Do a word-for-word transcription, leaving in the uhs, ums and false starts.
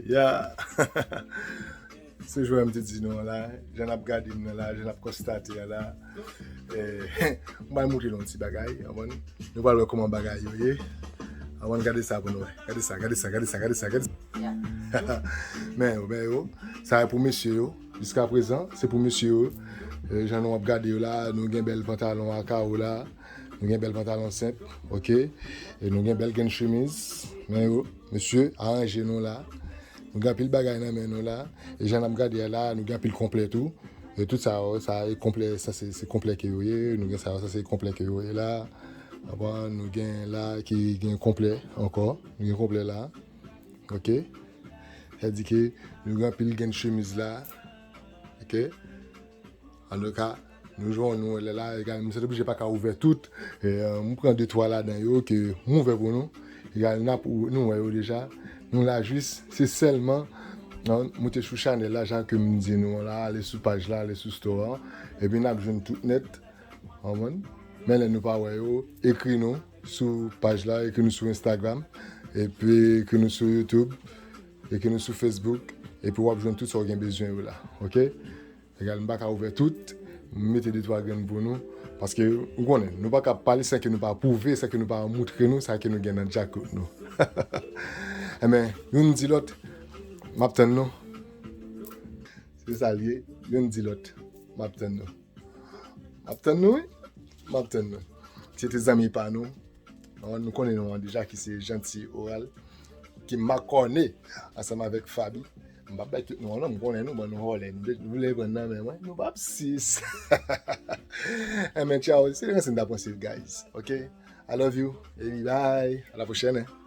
Ya. Se jwè m te di nou an la, jan n ap gade m nan la, jan n ap konstate a la. Eh, m pral montre nou yon ti bagay, w konprann? Nou pral wè kòman bagay yo ye. W konprann? Gade sa pou nou wè. Gade sa, gade sa, gade sa, gade sa, gade sa. Men yo, men yo, sa e pou mesye yo. Jiska prezan, se pou mesye yo. Eh, jan nou ap gade yo la, nou gen bèl pantalon a kawo la. Nou gen bèl pantalon senp, ok? E nou gen bèl grenn chemiz. Men yo, mesye, aranje nou la. Nou gen anpil bagay nan men nou la. E jan n ap gade a la, nou gen anpil konplè tou. E tout sa yo, sa e konplè, sa se, se konplè ke yo ye. Nou gen sa yo, sa se konplè ke yo ye la. Avan, nou gen la ki gen konplè ankò. Nou gen konplè la. Ok? Sa di ke nou gen anpil grenn chemiz la. Ok? Antouka, nou jwenn nou lè la, egal, m sot oblije pa ka ouvè tout. E, euh, m pran de twa ladan yo ke m ouvè pou nou. Egal, n ap ou-, nou wè yo deja. Nou la jis, se sèlman, non, moute sou chanèl la, jan ke m di nou la, ale sou paj la, ale sou store an. Epi n ap jwenn tout nèt. Konprann? Men lè nou pa wè yo, ekri nou sou paj la, ekri nou sou Instagram, epi ekri nou sou YouTube, ekri nou sou Facebook, epi w ap jwenn tout sa w gen bezwen yo la. Ok? Egal, m pa ka ouvè tout, m mete de twa grenn pou nou, paske ou konnen, nou pa ka pale san ke nou pa pwouve, san ke nou pa moutre nou sa ke nou gen nan djakout nou. Enben, youn di lòt, m ap tann nou. Se sa l ye, youn di lòt, m ap tann nou. M ap tann nou, wi. M ap tann nou. Se te zanmi pa nou. Nou konnen nou an deja ki se Janti Oral, ki makòne ansanm avèk Faby. M p ap bay tout non, non, m konnen nou, bon, nou vòlè, nou, nou vle pran nan men mwen, nou p ap sis. Enben, tchao, se ranse n ta pran swiv, guys, ok? I love you, baby, bye, à la prochaine, hein.